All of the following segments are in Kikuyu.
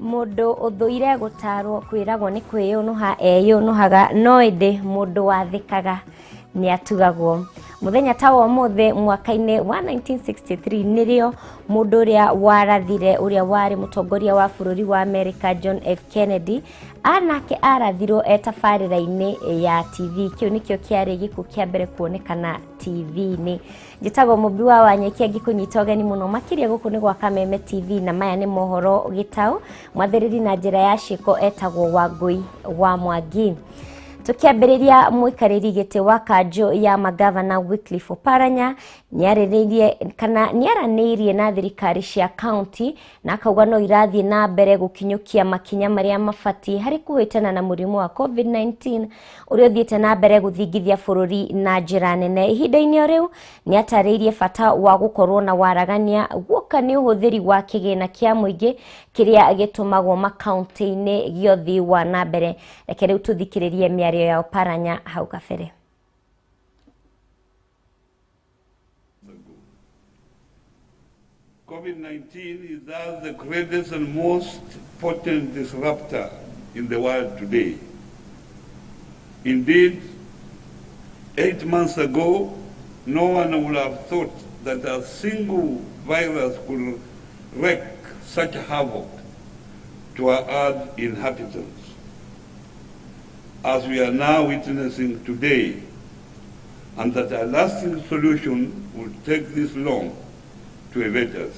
Mundu uthuire gutarwo kwiragwo ni kwiyunuha eyunuhaga no indi mundu wathikaga ni atugagwo. Muthenya ta wa umuthi mwaka-ini wa 1963 nirio mundu uria warathire uria wari mutongoria wa bururi wa America John F Kennedy anake arathirwo etabarĩra-inĩ ya TV. Kiu nikio kiarĩ gĩkuũ kĩa mbere kuonekana TV-inĩ. Njĩtagwo Mũmbi wa Wanyeki angĩkũnyita ũgeni mũno makĩria gũkũ nĩ gwa Kameme TV na maya nĩ mohoro gĩtaũ. Mwathĩrĩri na njĩra ya ciĩko etagwo Wangũi wa Mwangi. Tukiambĩrĩria mũikarĩri gĩtĩ wa kanjũ ya magavana Wycliffe Oparanya nĩarĩrĩirie kana nĩaranĩirie na thirikari cia county na akauga no irathiĩ na mbere gũkinyũkia makinya marĩa mabatiĩ harĩ kũhĩtana na mũrimũ wa COVID-19 ũrĩa ũthiĩte na mbere gũthingithia bũrũri na njĩra nene. Ihinda-inĩ o rĩu nĩatarĩirie bata wa gũkorwo na waragania guoka nĩ ũhũthĩri wa kĩgĩna kĩa mũingĩ kĩrĩa gĩtũmagwo makaunti-inĩ gĩa ũthii wa na mbere. Reke rĩu tũthikĩrĩrie mĩario ya Oparanya hau kabere. COVID-19 is thus the greatest and most potent disruptor in the world today. Indeed, 8 months ago, no one would have thought that a single virus could wreak such havoc to our earth inhabitants, as we are now witnessing today, and that a lasting solution would take this long to evade us.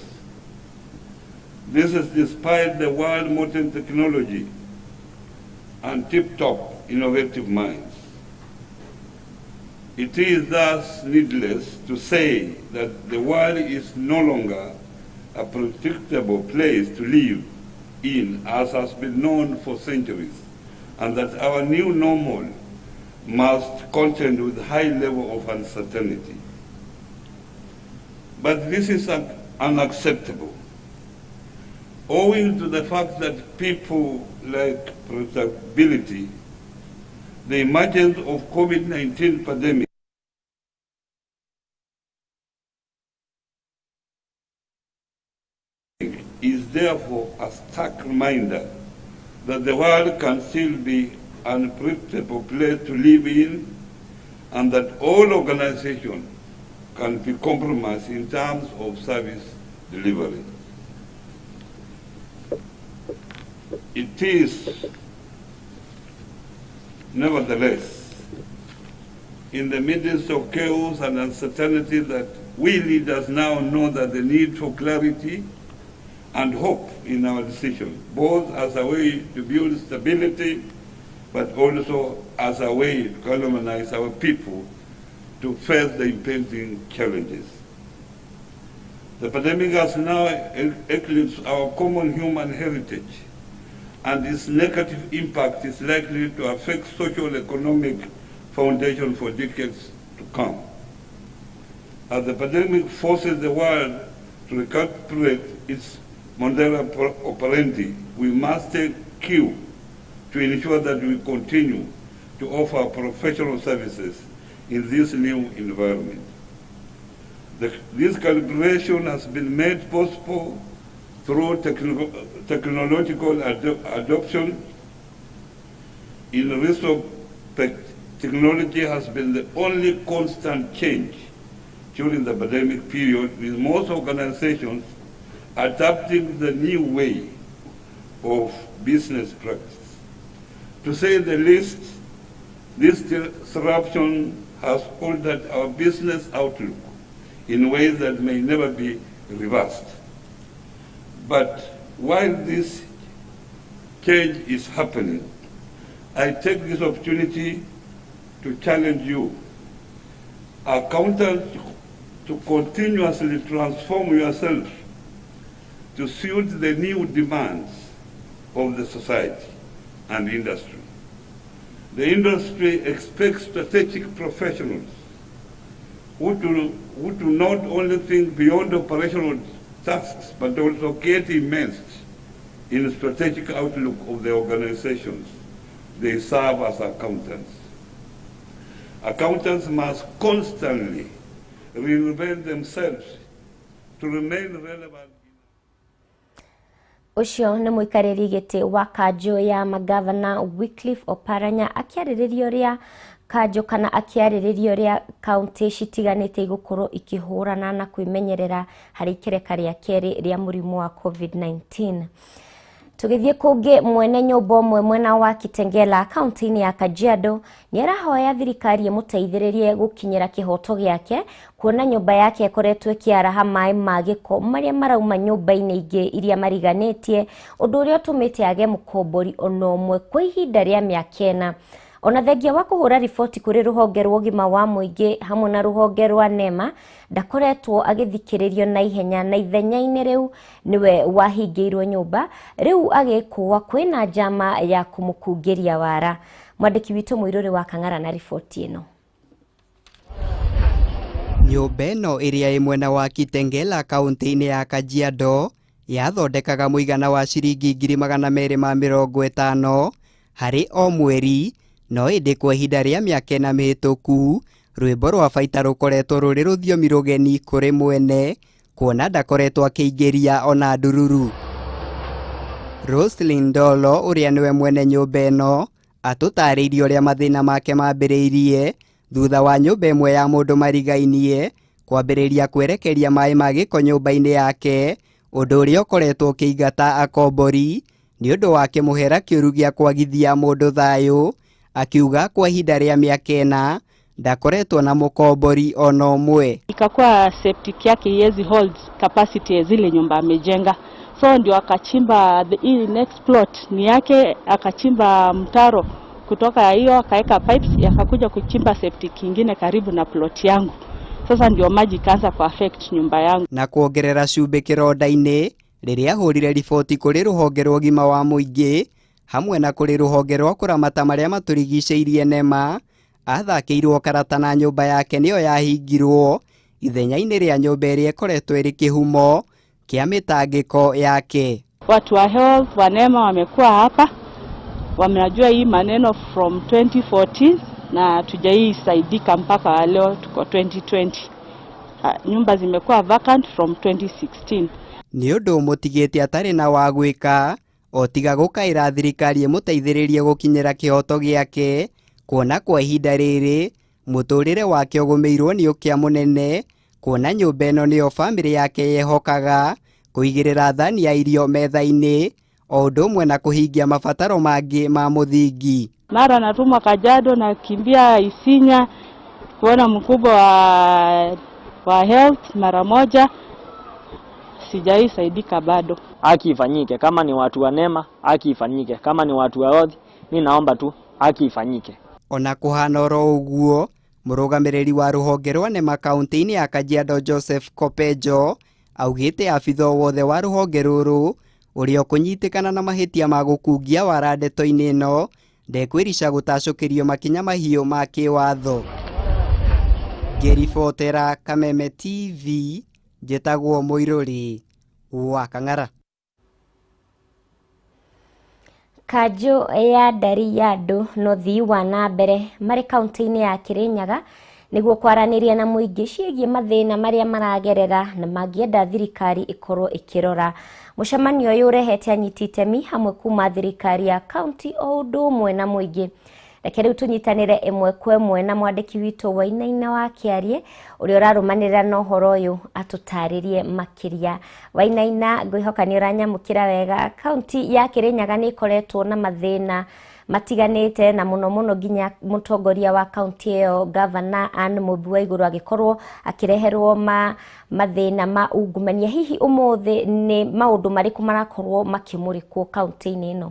This is despite the world modern technology and tip-top innovative minds. It is thus needless to say that the world is no longer a predictable place to live in, as has been known for centuries, and that our new normal must contend with high level of uncertainty. But this is unacceptable, owing to the fact that people like predictability. The emergence of COVID-19 pandemic is therefore a stark reminder that the world can still be an unpredictable place to live in, and that all organizations can be compromised in terms of service delivery. It is, nevertheless, in the midst of chaos and uncertainty that we leaders now know that the need for clarity and hope in our decision, both as a way to build stability, but also as a way to galvanize our people to face the impending challenges. The pandemic has now eclipsed our common human heritage, and its negative impact is likely to affect social economic foundation for decades to come. As the pandemic forces the world to recuperate its modus operandi, we must take cue to ensure that we continue to offer professional services in this new environment. This calibration has been made possible through technological adoption. In retrospect, technology has been the only constant change during the pandemic period, with most organizations adapting the new way of business practice. To say the least, this disruption has altered our business outlook in ways that may never be reversed. But while this change is happening, I take this opportunity to challenge you, accountants, to continuously transform yourself to suit the new demands of the society and industry. The industry expects strategic professionals who do not only think beyond operational tasks, but also get immersed in the strategic outlook of the organizations they serve as accountants. Accountants must constantly reinvent themselves to remain relevant. Ũcio nĩ mũikarĩri gĩtĩ wa kanjũ ya magavana Wycliffe Oparanya akĩarĩrĩria ũrĩa kanjũ kana akĩarĩrĩria ũrĩa kaunti citiganĩte igũkorwo ikĩhũrana na kwĩmenyerera harĩ ikereka rĩa kerĩ rĩa mũrimũ wa COVID-19. Tũgĩthiĩ kũngĩ, mwene nyũmba ũmwe mwena wa Kitengela kaunti-inĩ ya Kajiado nĩ arahoya thirikari ĩmũteithĩrĩrie gũkinyĩra kĩhoto gĩake, kuona nyũmba yake ĩkoretwo ĩkĩaraha maĩ ma gĩko marĩa marauma nyũmba-inĩ ingĩ iria mariganĩtie, ũndũ ũrĩa ũtũmĩte age mũkombori ona ũmwe kwa ihinda rĩa mĩaka 4. Ona thengia wa kũhũra riboti kũrĩ rũhonge rwa ũgima wa mũingĩ hamwe na rũhonge rwa NEMA, ndakoretwo agĩthikĩrĩrio na ihenya, na ithenya-inĩ rĩu nĩwe wahingĩirwo nyũmba, rĩu agĩkũa kwĩna njama ya kũmũkungĩria wara. Mwandĩki witũ Mũirũrĩ wa Kang'ara na riboti ĩno. Nyũmba ĩno ĩrĩa ĩ mwena wa Kitengela kaunti-inĩ ya Kajiado yathondekaga mũigana wa ciringi 250,000 harĩ o mweri, no ĩndĩ kwa ihinda rĩa mĩaka 4 mĩhĩtũku rwĩmbo rwa baita rũkoretwo rũrĩ rũthiomi rũgeni kũrĩ mwene, kuona ndakoretwo akĩingĩria ona ndururu. Roslyn Ndolo ũrĩa nĩwe mwene nyũmba ĩno atũtarĩirie ũrĩa mathĩna make mambĩrĩirie thutha wa nyũmba ĩmwe ya mũndũ marigainie kwambĩrĩria kwerekeria maĩ ma gĩko nyũmba-inĩ yake, ũndũ ũrĩa ũkoretwo ũkĩingata akombori nĩ ũndũ wa kĩmũhera kĩũru gĩa kwagithia mũndũ thayũ. Akiuga kwa ihinda rĩa mĩaka 4 ndakoretwo na mũkombori ona ũmwe. Ikakuwa septic yake haiwezi hold capacity ya zile nyumba amejenga, so ndio akachimba hii next plot ni yake, akachimba mtaro kutoka hiyo akaweka pipes, yakakuja kuchimba septic ingine karibu na plot yangu. Sasa ndio maji ikaanza ku affect nyumba yangu. Na kuongerera cumbĩ kĩronda-inĩ rĩrĩa ahũrire riboti kũrĩ rũhonge rwa ũgima wa mũingĩ hamwe na kũrĩ rũhonge rwa kũramata marĩa matũrigicĩirie NEMA, athakĩirwo karata na nyũmba yake nĩyo yahingirwo ithenya-inĩ rĩa nyũmba ĩrĩa ĩkoretwo ĩrĩ kĩhumo kĩa mĩtangĩko yake. Watu wa health wa NEMA wamekuwa hapa, wamejua hii maneno from 2014 na tujaisaidika mpaka leo tuko 2020. Nyumba zimekuwa vacant from 2016. Nĩ ũndũ mũtigĩte atarĩ na wa gwĩka o tiga gũkaĩra thirikari ĩmũteithĩrĩrie gũkinyĩra kĩhoto gĩake, kuona kwa ihinda rĩrĩ mũtũrĩre wake ũgũmĩirwo nĩ ũkĩa mũnene, kuona nyũmba ĩno nĩyo bamĩrĩ yake yehokaga kũigĩrĩra thani ya irio metha-inĩ o ũndũ ũmwe na kũhingia mabataro mangĩ ma mũthingi. Mara natumwa Kajiado, nakimbia Isinya kuona mkubwa wa health mara moja, sijaisaidika bado. Haki ifanyike, kama ni watu wa NEMA haki ifanyike, kama ni watu wa health mi naomba tu haki ifanyike. Ona kũhana oro ũguo, mũrũgamĩrĩri wa rũhonge rwa NEMA kaunti-inĩ ya Kajiado Joseph Kopejo augĩte abitha wothe wa rũhonge rũrũ ũrĩa ũkũnyitĩkana na mahĩtia ma gũkungia wara ndeto-inĩ ĩno ndekwĩrica gũtacũkĩrio makinya mahiũ ma kĩwatho. Ngĩribotera Kameme TV, njĩtagwo Mũirũrĩ wa Kang'ara. Kanjũ ya ndari ya andũ no ũthii wa na mbere marĩ kaunti-inĩ ya Kirinyaga nĩguo kwaranĩria na mũingĩ ciĩgiĩ mathĩna marĩa maragerera na mangĩenda thirikari ĩkorwo ĩkĩrora. Mũcemanio ũyũ ũrehete anyiti itemi hamwe kuma thirikari ya kaunti o ũndũ ũmwe na mũingĩ. Reke rĩu tũnyitanĩre ĩmwe kwa ĩmwe na mwandĩki witũ Wainaina wa Kĩarie ũrĩa ũrarũmanĩrĩra na ũhoro ũyũ atũtarĩrie makĩria. Wainaina, ngwĩhoka nĩ ũranyamũkĩra wega. Kaunti ya Kirinyaga nĩ ĩkoretwo na mathĩna matiganĩte na mũno mũno nginya mũtongoria wa kaunti ĩyo Gavana Anne Mũmbi wa Igũrũ agĩkorwo akĩreherwo mathĩna ma ungumania. Hihi ũmũthĩ nĩ maũndũ marĩkũ marakorwo makĩmũrĩkwo kaunti-inĩ ĩno?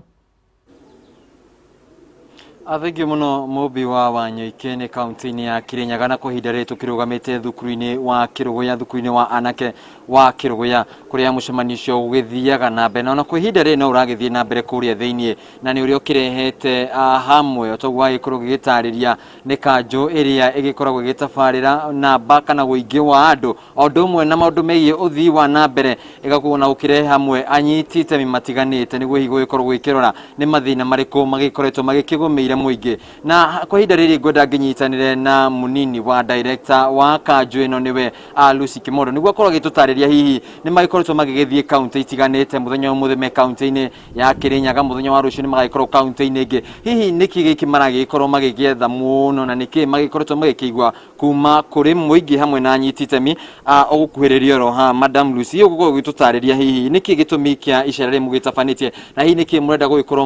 Athengi muno Mũmbi wa Wanyoike nĩ kaunti-inĩ ya Kirinyaga na kwa ihinda rĩrĩ tũkĩrũgamĩte thukuru-inĩ wa Kĩrũgũya, thukuru-inĩ wa anake wa Kĩrũgũya kũrĩa mũcemanio ũcio ũgĩthiaga na mbere, na ona kwa ihinda rĩrĩ no ũragĩthiĩ na mbere kũrĩa thĩiniĩ, na nĩ ũrĩa ũkĩrehete hamwe o toguo agĩkorwo gĩgĩtarĩria nĩ kanjũ ĩrĩa ĩgĩkoragwo ĩgĩtabarĩra namba kana ũingĩ wa andũ o ũndũ ũmwe na maũndũ megiĩ ũthii wa na mbere, ĩgakorwo na gũkĩrehe hamwe anyiti itemi matiganĩte nĩguo hihi gũgĩkorwo gũgĩkĩrora nĩ mathĩna marĩkũ magĩkoretwo magĩkĩgũmĩire mũingĩ. Na kwa ihinda rĩrĩ ngwenda ngĩnyitanĩre na mũnini wa director wa kanjũ ĩno nĩwe Lucy Kimondo nĩguo akorwo agĩtũtarĩria hihi nĩ magĩkoretwo magĩgĩthiĩ kaunti itiganĩte. Mũthenya ũmũthĩ me kaunti-inĩ ya Kirinyaga, mũthenya wa rũciũ nĩ magagĩkorwo kaunti-inĩ ĩngĩ. Hihi nĩkĩ gĩkĩ maragĩkorwo magĩgĩetha mũno na nĩkĩ magĩkoretwo magĩkĩigua kuma kũrĩ mũingĩ hamwe na anyiti itemi? Ũgũkuhĩrĩria oro ha Madam Lucy, ũgũkorwo ũgĩtũtarĩria hihi nĩkĩ gĩtũmi kĩa icera rĩrĩ mũgĩtabanĩtie na hihi nĩkĩ mũrenda gũgĩkorwo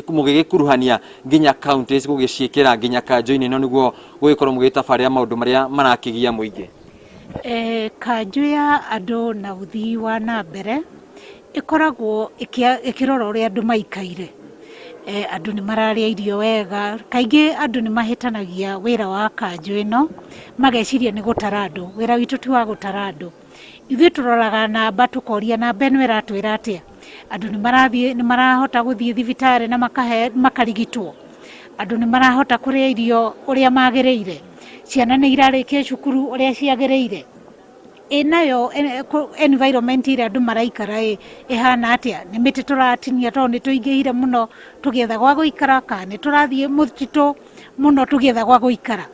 mũgĩgĩkuruhania nginya counties gũgĩciĩkĩra nginya kanjũ-inĩ ĩno nĩguo gũgĩkorwo mũgĩtabarĩra maũndũ marĩa marakĩgia mũingĩ. Kanjũ ya andũ na ũthii wa na mbere ĩkoragwo ĩkĩrora ũrĩa andũ maikaire. Andũ nĩ mararĩa irio wega. Kaingĩ andũ nĩ mahĩtanagia wĩra wa kanjũ ĩno, mageciria nĩ gũtara andũ. Wĩra witũ ti wa gũtara andũ. Ithuĩ tũroraga namba, tũkoria namba ĩno ĩratwĩra atĩa. Andũ nĩ marathiĩ, nĩ marahota gũthiĩ thibitarĩ na makahe, makarigitwo. Andũ nĩ marahota kũrĩa irio ũrĩa magĩrĩire. Ciana nĩ irarĩkia cukuru ũrĩa ciagĩrĩire. Ĩ nayo environment ĩrĩa andũ maraikara ĩ ĩhana atĩa? Nĩ mĩtĩ tũratinia tondũ nĩ tũingĩhire mũno tũgĩetha gwa gũikara, kana nĩ tũrathiĩ mũtitũ mũno tũgĩetha gwa gũikara.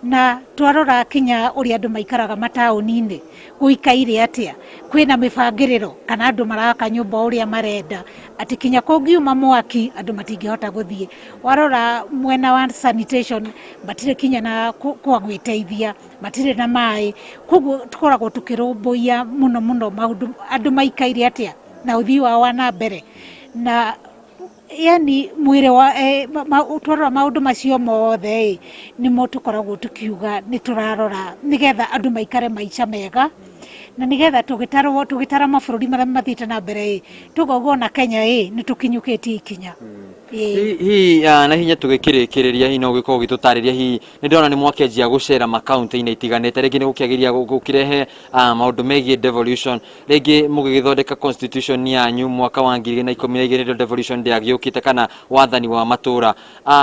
Na twarora kinya ũrĩa andũ maikaraga mataũni-inĩ, gũikaire atĩa? Kwĩna mĩbangĩrĩro kana andũ maraka nyũmba ũrĩa marenda, atĩ kinya kũngiuma mwaki andũ matingĩhota gũthiĩ. Warora mwena wa sanitation, matirĩ kinya na kwa gwĩteithia, matirĩ na maĩ. Koguo tũkoragwo tũkĩrũmbũiya mũno mũno maũndũ andũ maikaire atĩa na ũthii wao wa na mbere, na yani mwĩrĩ wa twarora maũndũ macio mothe ĩ nĩmo tũkoragwo tũkiuga nĩ tũrarora nĩgetha andũ maikare maica mega, na nĩgetha tũgĩtarwo tũgĩtara mabũrũri marĩa mathiĩte na mbere ĩ tũkauga ona Kenya ĩ nĩ tũkinyũkĩtie ikinya. Hihi na hinya tũgĩkĩrĩkĩrĩria, hihi no ũgĩkorwo ũgĩtũtarĩria, hihi nĩ ndĩrona nĩ mwakĩanjia gũcera makaunti-inĩ itiganĩte, rĩngĩ nĩ gũkĩagĩria gũkĩrehe maũndũ megiĩ devolution, rĩngĩ mũgĩgĩthondeka constitution yanyu mwaka wa 2012 nĩrĩo devolution ndĩagĩũkĩte kana wathani wa matũra.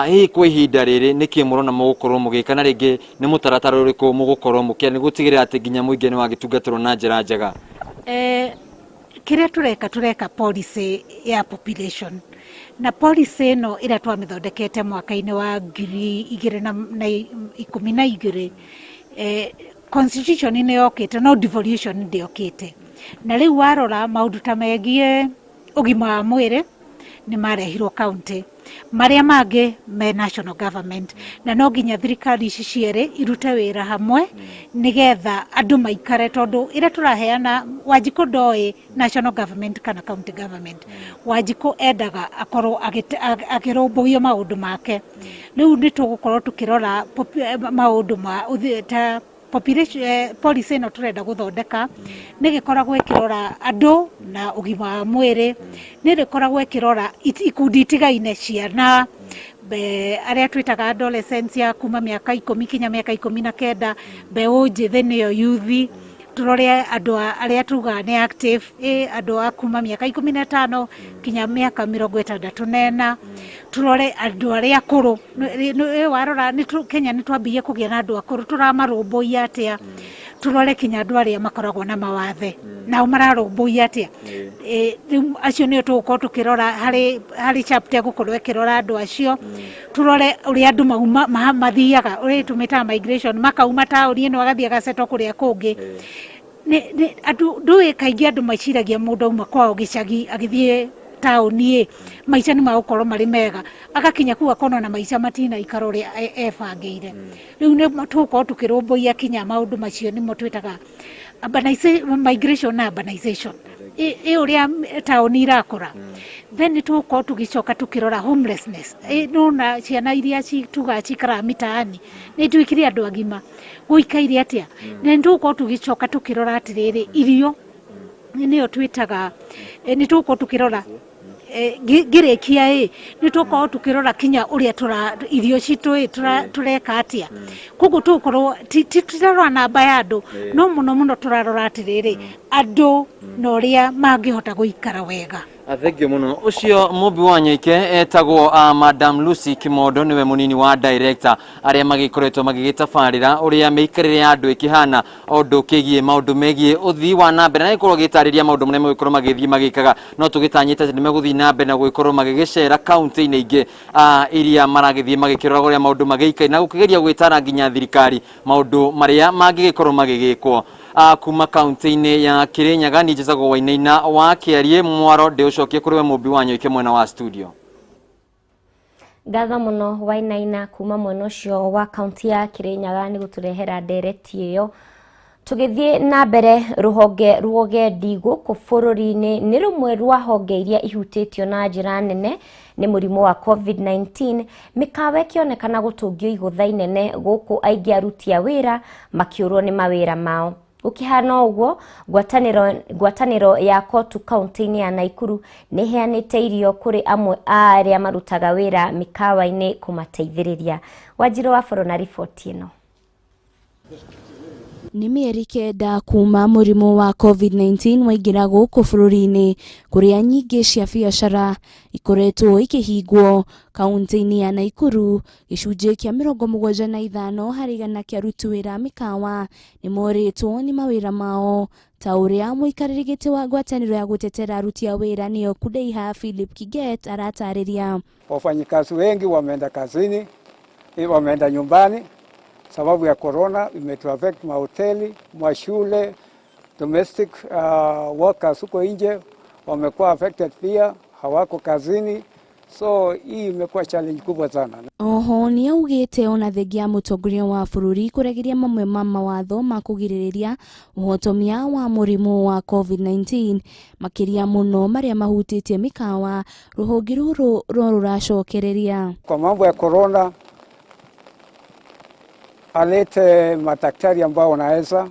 Hihi kwa ihinda rĩrĩ nĩkĩ mũrona mũgũkorwo mũgĩka, na rĩngĩ nĩ mũtaratara ũrĩkũ mũgũkorwo mũkĩa nĩ gũtigĩrĩra atĩ nginya mũingĩ nĩ wagĩtungatĩrwo na njĩra njega? Kĩrĩa tũreka, tũreka policy ya population, na policy ĩno ĩrĩa twamĩthondekete mwaka-inĩ wa 2012, constitution nĩ yokĩte no devolution ndĩokĩte. Na rĩu warora maũndũ ta megiĩ ũgima wa mwĩrĩ nĩ marehirwo county, marĩa mangĩ me national government, na no nginya thirikari ici cierĩ irute wĩra hamwe nĩgetha andũ maikare, tondũ ĩrĩa tũraheana Wanjikũ ndoĩ national government kana county government. Wanjikũ endaga akorwo akĩrũmbũiyo maũndũ make. Rĩu nĩ tũgũkorwo tũkĩrora maũndũ ma ta population. Policy ĩno tũrenda gũthondeka nĩ gĩkoragwo ĩkĩrora andũ na ũgima wa mwĩrĩ, nĩ ĩrĩkoragwo ĩkĩrora ikundi itigaine, ciana, arĩa twĩtaga adolescents ya kuma mĩaka 10 kinya mĩaka 19, mbeũ njĩthĩ nĩyo youth, tũrore andũ arĩa tugaga nĩ active, andũ a kuma mĩaka 15 kinya mĩaka 64, tũrore andũ arĩa akũrũ. Warora Kenya nĩ twambirie kũgĩa na andũ akũrũ, tũramarũmbũiya atĩa? Tũrore kinya andũ arĩa makoragwo na mawathe, nao mararũmbũiya atĩa? Rĩu acio nĩo tũgũkorwo tũkĩrora harĩ chapter ĩgũkorwo ĩkĩrora andũ acio. Tũrore ũrĩa andũ mauma mathiaga, ũrĩa tũmĩtaga migration, makauma taũni ĩno agathiĩ agasetwo kũrĩa kũngĩ. Andũ ndũĩ, kaingĩ andũ meciragia mũndũ auma kwao gĩcagi agĩthiĩ taũni ĩ maica nĩ magũkorwo marĩ mega, agakinya kũu akona na maica matinaikara ũrĩa ebangĩire. Rĩu nĩ tũgũkorwo tũkĩrũmbũiya kinya maũndũ macio, nĩmo twĩtaga migration na urbanization, ĩ ũrĩa taũni irakũra. Then nĩ tũgũkorwo tũgĩcoka tũkĩrora homelessness. Nona ciana iria tugaga cikaraga mitaani nĩ ituĩkire andũ agima, gũikaire atĩa? Na nĩ tũgũkorwo tũgĩcoka tũkĩrora atĩrĩrĩ, irio nĩyo twĩtaga, nĩ tũgũkorwo tũkĩrora. Ngĩrĩkia ĩ nĩ tũgũkorwo tũkĩrora kinya ũrĩa tũra irio citũ ĩ tũreka atĩa. Koguo tũgũkorwo titirarora namba ya andũ, no mũno mũno tũrarora atĩrĩrĩ, andũ na ũrĩa mangĩhota gũikara wega. Thengio muno. Ucio Mumbi wa Nyoike etagwo Madam Lucy Kimondo, niwe munini wa director aria magikoretwo magigitabarira uria miikarire ya andu ikihana undu kigie maundu megie uthii wa na mbere, na gikorwo gitariria maundu maria megikorwo magithii magikaga, no tugitanyite ati nimeguthii na mbere na gwikorwo magigicera kaunti-ini ingi iria maragithii magikirora uria maundu magiikaire na gukigeria gwitara nginya thirikari maundu maria mangigikorwo magigikwo. Kuma kaunti-inĩ ya Kirinyaga ni njĩtagwo Wainaina wa Kĩarie Mwaro, ndĩũcokie kũrĩ we Mũmbi wa Nyoike mwena wa studio. Ngatho mũno Wainaina kuma mwena ũcio wa kaunti ya Kirinyaga nĩ gũtũrehera ndereti ĩyo. Tũgĩthiĩ na mbere, rũhonge rwa ũgendi gũkũ bũrũri-inĩ nĩ rũmwe rwa honge iria ihutĩtio na njĩra nene nĩ mũrimũ wa COVID-19, mĩkawa ĩkĩonekana gũtũngio igũtha inene gũkũ aingĩ aruti a wĩra makĩũrwo nĩ mawĩra mao. Gũkĩhana ũguo, ngwatanĩro ya Kotu kaunti-inĩ ya Naikuru nĩ ĩheanĩte irio kũrĩ amwe a arĩa marutaga wĩra mĩkawa-inĩ kũmateithĩrĩria. Wanjirũ wa Boro na riboti ĩno. Nĩ mĩeri 9 kuma mũrimũ wa COVID-19 waingĩra gũkũ bũrũri-inĩ, kũrĩa nyingĩ cia biacara ikoretwo ikĩhingwo. Kaunti-inĩ ya Naikuru, gĩcunjĩ kĩa 75 harĩ igana kĩa aruti wĩra mĩkawa nĩ morĩtwo nĩ mawĩra mao, ta ũrĩa mũikarĩri gĩtĩ wa ngwatanĩro ya gũtetera aruti a wĩra nĩyo Kudeiha Philip Kiget aratarĩria. Wafanyikazi wengi wameenda kazini, wameenda nyumbani sababu ya corona imetuaffect mahoteli, mashule, domestic workers huko nje wamekuwa affected pia, hawako kazini. So hii imekuwa challenge kubwa sana. Oho nĩ augĩte ona thengia mũtongoria wa bũrũri kũregeria mamwe ma mawatho ma kũgirĩrĩria ũhotomia wa mũrimũ wa COVID-19, makĩria mũno marĩa mahutĩtie mĩkawa, rũhonge rũrũ no rũracokereria. Kwa mambo ya corona alete madaktari ambao wanaweza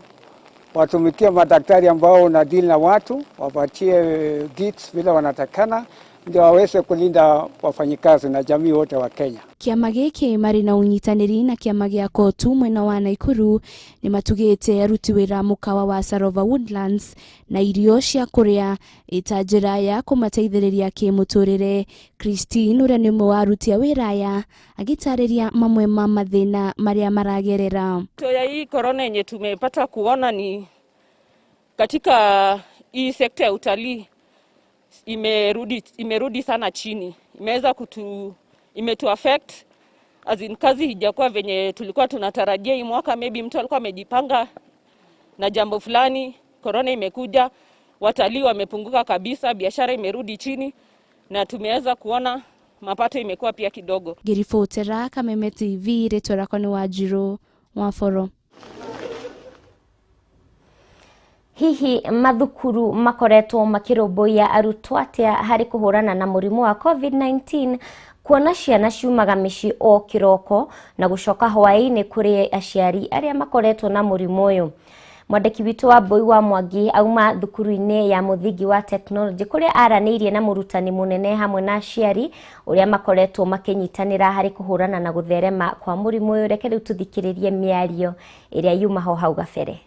watumikie, madaktari ambao wana deal na watu, wapatie kits vile wanatakana ndio waweze kulinda wafanyikazi na jamii wote wa Kenya. Kĩama gĩkĩ marĩ na ũnyitanĩri na kĩama gĩa Kotu mwena wa Naikuru nĩ matugĩte aruti wĩra mũkawa wa Sarova Woodlands na irio cia kũrĩa ĩta njĩra ya kũmateithĩrĩria kĩmũtũrĩre. Christine ũrĩa nĩ ũmwe wa aruti a wĩra aya agĩtarĩria mamwe ma mathĩna marĩa maragerera. Ya hii corona yenye tumepata kuona ni katika hii sekta ya utalii imerudi sana chini. Imeweza imetu affect as in kazi hijakuwa venye tulikuwa tunatarajia hii mwaka. Maybe mtu alikuwa amejipanga na jambo fulani, corona imekuja, watalii wamepunguka kabisa, biashara imerudi chini na tumeweza kuona mapato imekuwa pia kidogo. Ngĩribotera Kameme TV, rĩtwa rĩakwa nĩ Wanjirũ wa Boro. Hihi mathukuru makoretwo makĩrũmbũiya arutwo atĩa harĩ kũhũrana na mũrimũ wa COVID-19, kuona ciana ciumaga mĩciĩ o kĩroko na gũcoka hwaĩ-inĩ kũrĩ aciari arĩa makoretwo na mũrimũ ũyũ? Mwandĩki witũ wa Mbui wa Mwangi auma thukuru-inĩ ya mũthingi wa tekinoronjĩ kũrĩa aranĩirie na mũrutani mũnene hamwe na aciari ũrĩa makoretwo makĩnyitanĩra harĩ kũhũrana na gũtherema kwa mũrimũ ũyũ. Reke rĩu tũthikĩrĩrie mĩario ĩrĩa yuma ho hau gabere.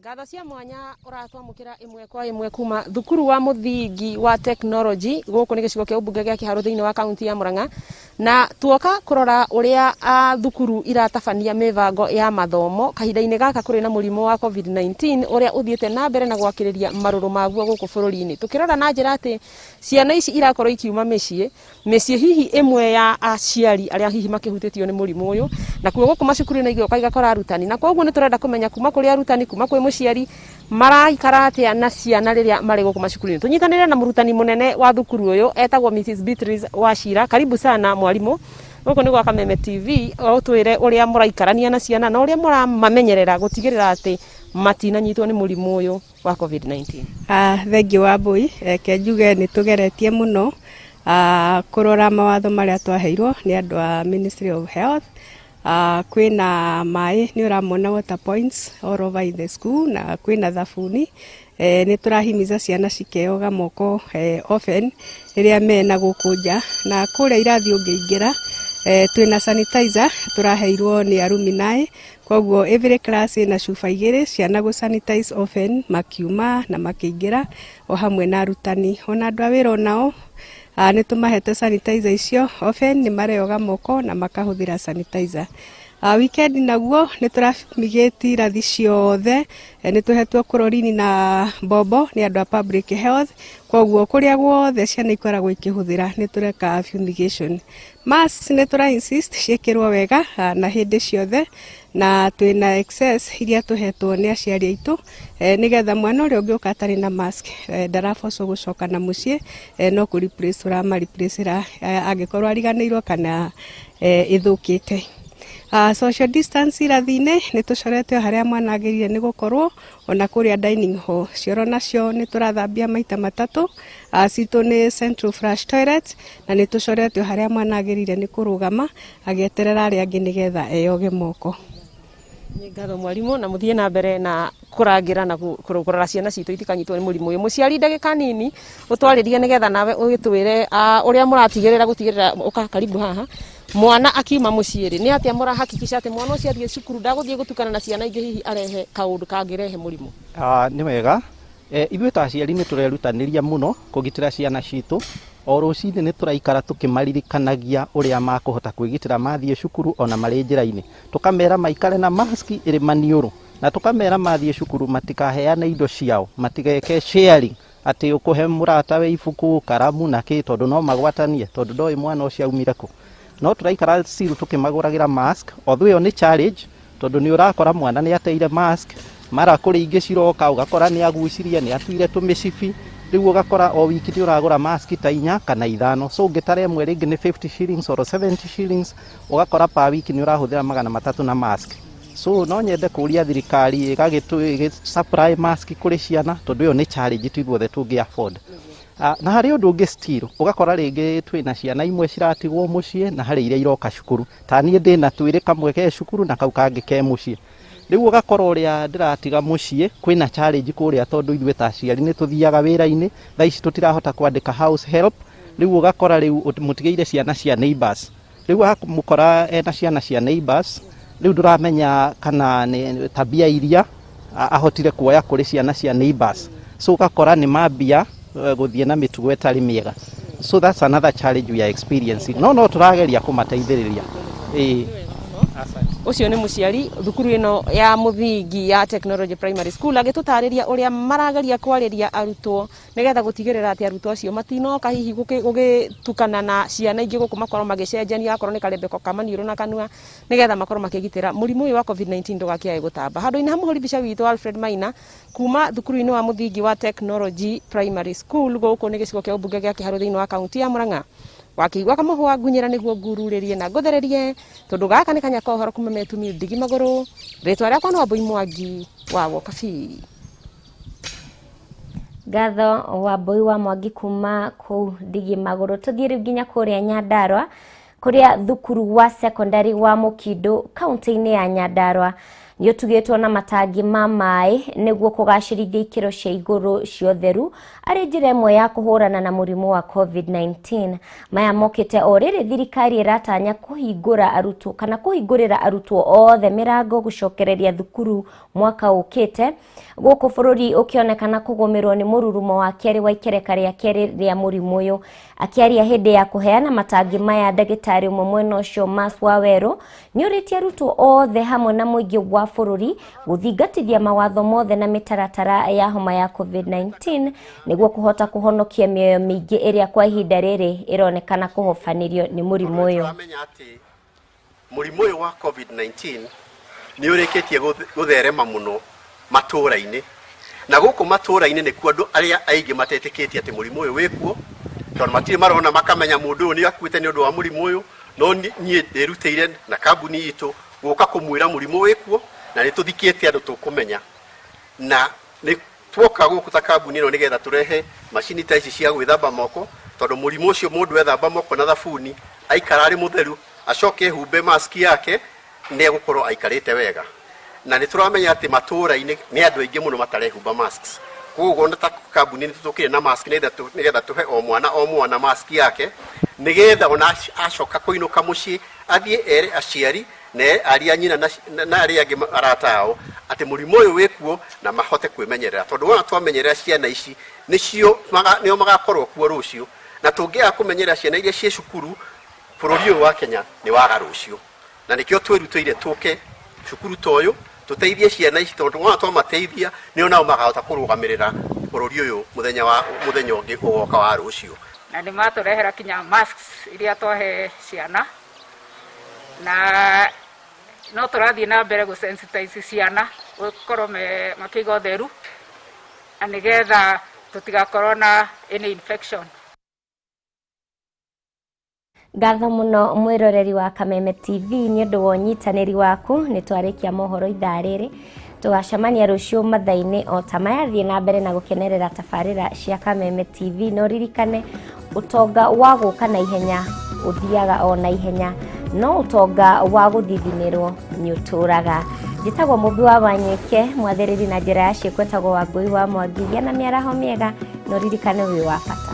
Ngatho cia mwanya ũratwamũkĩra ĩmwe kwa ĩmwe kuma thukuru wa mũthingi wa tekinoronjĩ gũkũ nĩ gĩcigo kĩa ũmbunge gĩa Kĩharũ thĩinĩ wa kaunti ya Murang'a, na tuoka kũrora ũrĩa thukuru iratabania mĩbango ya mathomo kahinda-inĩ gaka kũrĩ na mũrimũ wa COVID-19 ũrĩa ũthiĩte na mbere na gwakĩrĩria marũrũ maguo gũkũ bũrũri-inĩ. Tũkĩrora na njĩra atĩ ciana ici irakorwo ikiuma mĩciĩ hihi ĩmwe ya aciari arĩa hihi makĩhutĩtio nĩ mũrimũ ũyũ, na kuo gũkũ macukuru-inĩ igĩũka igakora arutani, na koguo nĩ tũrenda kũmenya kuma kũrĩ arutani, kuma kwĩ mũciari maraikara atĩa na ciana rĩrĩa marĩ gũkũ macukuru-inĩ. Tũnyitanĩre na mũrutani mũnene wa thukuru ũyũ etagwo Mrs Beatrice Wachira. Karibu sana mwarimu, gũkũ nĩ gwa Kameme TV, ũtwĩre ũrĩa mũraikarania na ciana na ũrĩa mũramamenyerera gũtigĩrĩra atĩ matinanyitwo nĩ mũrimũ ũyũ wa COVID-19. Thengiũ wa Mbui, reke njuge nĩ tũgeretie mũno kũrora mawatho marĩa twaheirwo nĩ andũ a Ministry of Health. Kwĩna maĩ, nĩ ũramona water points all over in the school, na kwĩna thabuni. Nĩ tũrahimiza ciana cikeoga moko often rĩrĩa mena gũkũ nja, na kũrĩa irathi ũngĩingĩra Twĩna sanitizer tũraheirwo nĩ aruminai, koguo every class ĩna cuba 2 ciana gũ sanitize often makiuma na makĩingĩra, o hamwe na arutani. Ona andũ a wĩra onao nĩ tũmahete sanitizer icio, often nĩ mareoga moko na makahũthĩra sanitizer. Weekend naguo nĩ tũrafumigate irathi ciothe, nĩ tũhetwo chlorine na mbombo nĩ andũ a public health, koguo kũrĩa guothe ciana ikoragwo ikĩhũthĩra nĩ tũreka fumigation. Masks nĩ tũra insist ciĩkĩrwo wega na hĩndĩ ciothe, na twĩna excess iria tũhetwo nĩ aciari aitũ, nĩgetha mwana ũrĩa ũngĩũka atarĩ na mask ndarabocwo gũcoka na mũciĩ, no kũ replace tũrama replace angĩkorwo ariganĩirwo kana ĩthũkĩte. Social distance irathi-inĩ nĩ tũcorete o harĩa mwana agĩrĩire nĩ gũkorwo, ona kũrĩa dining hall. Cioro nacio nĩ tũrathambia maita 3, citũ nĩ central flush toilet, na nĩ tũcorete o harĩa mwana agĩrĩire nĩ kũrũgama agĩeterera arĩa angĩ nĩgetha eyoge moko. Nĩ ngatho mwarimũ, na mũthiĩ na mbere na kũrangĩra na kũrora ciana citũ itikanyitwo nĩ mũrimũ ũyũ. Mũciari, ndagĩka nini ũtwarĩrie nĩgetha nawe ũgĩtwĩre ũrĩa mũratigĩrĩra gũtigĩrĩra ũka karibu haha mwana akiuma mũciĩ rĩ, nĩ atĩa mũrahakikisha atĩ mwana ũcio athiĩ cukuru ndagũthiĩ gũtukana na ciana ingĩ, hihi arehe kaũndũ kangĩrehe mũrimũ? Nĩ wega. Ithuĩ ta aciari nĩ tũrerutanĩria mũno kũgitĩra ciana citũ. O rũcinĩ nĩ tũraikara tũkĩmaririkanagia ũrĩa makũhota kwĩgitĩra mathiĩ cukuru ona marĩ njĩra-inĩ. Tũkamera maikare na maski ĩrĩ maniũrũ, na tũkamera mathiĩ cukuru matikaheane indo ciao, matigeke sharing atĩ ũkũhe mũratawe ibuku, karamu na kĩ, tondũ no magwatanie, tondũ ndoĩ mwana ũcio aumire kũ. No tũraikara still tũkĩmagũragĩra mask, although ĩyo nĩ challenge, tondũ nĩ ũrakora mwana nĩ ateire mask, mara kũrĩ ingĩ ciroka ũgakora nĩ agucirie, nĩ atuire tũmĩcibi. Rĩu ũgakora o wiki nĩ ũragũra mask ta 4 kana 5, so ũngĩtara ĩmwe rĩngĩ nĩ 50 shillings or 70 shillings, ũgakora per wiki nĩ ũrahũthĩra 300 na mask. So no nyende kũria thirikari ĩgagĩtũ supply mask kũrĩ ciana, tondũ ĩyo nĩ challenge tu ithuothe tũngĩ afford. Na harĩ ũndũ ũngĩ still ũgakora rĩngĩ twĩna ciana imwe ciratigwo mũciĩ na harĩ iria iroka cukuru. Ta niĩ ndĩna twĩrĩ, kamwe ke cukuru na kau kangĩ ke mũciĩ. Rĩu ũgakora ũrĩa ndĩratiga mũciĩ kwĩna challenge kũrĩa, tondũ ithuĩ ta aciari nĩ tũthiaga wĩra-inĩ, thaa ici tũtirahota kwandĩka house help. Rĩu ũgakora rĩu mũtigĩire ciana cia neighbors. Rĩu wamũkora ena ciana cia neighbors, rĩu ndũramenya kana nĩ tabia iria ahotire kuoya kũrĩ ciana cia neighbors, so ũgakora nĩ mambia gũthiĩ na mĩtugo ĩtarĩ mĩega. So that's another challenge we are experiencing, no tũrageria kũmateithĩrĩria, ĩĩ. Ũcio nĩ mũciari thukuru ĩno ya mũthingi ya Technology Primary School agĩtũtarĩria ũrĩa marageria kwarĩria arutwo nĩgetha gũtigĩrĩra atĩ arutwo acio matinoka hihi gũgĩtukana na ciana ingĩ gũkũ, makorwo magĩcenjania akorwo nĩ karembeko ka maniũrũ na kanua, nĩgetha makorwo makĩgitĩra mũrimũ ũyũ wa COVID-19 ndũgakĩae gũtamba. Handũ-inĩ ha mũhũri mbica witũ Alfred Maina, kuma thukuru-inĩ wa mũthingi wa Technology Primary School, gũkũ nĩ gĩcigo kĩa ũmbunge gĩa Kĩharũ thĩinĩ wa kaunti ya Murang'a, wakĩigua kamũhwa ngunyĩra nĩguo ngururĩrie na ngũthererie, tondũ gaka nĩ kanya ka ũhoro kuma metumi ndigi magũrũ. Rĩtwa rĩakwa nĩ Wambui Mwangi wa Wokabi. Ngatho Wambui wa Mwangi kuma kũu ndigi magũrũ. Tũthiĩ rĩu nginya kũrĩa Nyandarua, kũrĩa thukuru wa secondary wa Mũkindũ kaunti-inĩ ya Nyandarua nĩ ũtugĩtwo na matangi ma maĩ nĩguo kũgacĩrithia ikĩro cia igũrũ cia ũtheru arĩ njĩra ĩmwe ya kũhũrana na mũrimũ wa COVID-19. Maya mokĩte o rĩrĩ thirikari ĩratanya kũhingũra arutwo kana kũhingũrĩra arutwo othe mĩrango gũcokereria thukuru mwaka ũkĩte, gũkũ bũrũri ũkĩonekana kũgũmĩrwo nĩ mũrurumo wa kerĩ wa ikereka rĩa kerĩ rĩa mũrimũ ũyũ. Akĩaria hĩndĩ ya kũheana matangi maya, ndagĩtarĩ ũmwe mwena ũcio Mas Wawerũ nĩ ũrĩtie arutwo othe hamwe na mũingĩ wa bũrũri gũthingatithia mawatho mothe na mĩtaratara ya homa ya COVID-19 nĩguo kũhota kũhonokia mĩoyo mĩingĩ ĩrĩa kwa ihinda rĩrĩ ĩronekana kũhobanĩrio nĩ mũrimũ ũyũ. Tũramenya atĩ mũrimũ ũyũ wa COVID-19 nĩ ũrĩkĩtie gũtherema mũno matũũra-inĩ, na gũkũ matũũra-inĩ nĩkuo andũ arĩa aingĩ matetĩkĩtie atĩ mũrimũ ũyũ wĩkuo, tondũ matirĩ marona makamenya mũndũ ũyũ nĩ akuĩte nĩ ũndũ wa mũrimũ ũyũ. No niĩ ndĩrutĩire na kambuni itũ gũka kũmwĩra mũrimũ wĩkuo, na nĩ tũthikĩte andũ tũkũmenya, na nĩ tuoka gũkũ ta kambuni ĩno nĩgetha tũrehe macini ta ici cia gwĩthamba moko, tondũ mũrimũ ũcio mũndũ ethamba moko na thabuni aikara arĩ mũtheru, acoke ehumbe maski yake, nĩ egũkorwo aikarĩte wega. Na nĩ tũramenya atĩ matũũra-inĩ nĩ andũ aingĩ mũno matarehumba masks, koguo ta kambuni nĩ tũtũkire na mask nĩgetha tũhe o mwana mask yake. Nĩgetha ona acoka kũinũka mũciĩ, athiĩ ere aciari na ere aria nyina na arĩa angĩ arata ao atĩ mũrimũ ũyũ wĩkuo na mahote kwĩmenyerera, tondũ wona twamenyerera ciana ici, nĩcio nĩo magakorwo kuo rũciũ, na tũngĩaga kũmenyerera ciana iria ciĩ cukuru, bũrũri ũyũ wa Kenya nĩ waga rũciũ. Na nĩkĩo twĩrutĩire tũke cukuru ta ũyũ tũteithie ciana ici, tondũ wona twamateithia, nĩo nao makahota kũrũgamĩrĩra bũrũri ũyũ mũthenya wa mũthenya ũngĩ ũgoka wa rũciũ. Na nĩ matũrehera kinya masks iria twahe ciana, na no tũrathiĩ na mbere gũ sensitize ciana gũkorwo me makĩiga ũtheru na nĩgetha tũtigakorwo na any infection. Ngatho mũno mwĩroreri wa Kameme TV nĩ ũndũ wa ũnyitanĩri waku. Nĩ twarĩkia mohoro ithaa rĩrĩ, tũgacemania rũciũ mathaa-inĩ o ta maya. Thiĩ na mbere na gũkenerera tabarĩra cia Kameme TV, no ririkane ũtonga wa gũka na ihenya ũthiaga o na ihenya, no ũtonga wa gũthithinĩrwo nĩ ũtũraga. Njĩtagwo Mũmbi wa Wanyũike, mwathĩrĩri na njĩra ya ciĩko etagwo Wangũi wa Mwangi. Gĩa na mĩaraho mĩega, no ririkane wĩ wa bata.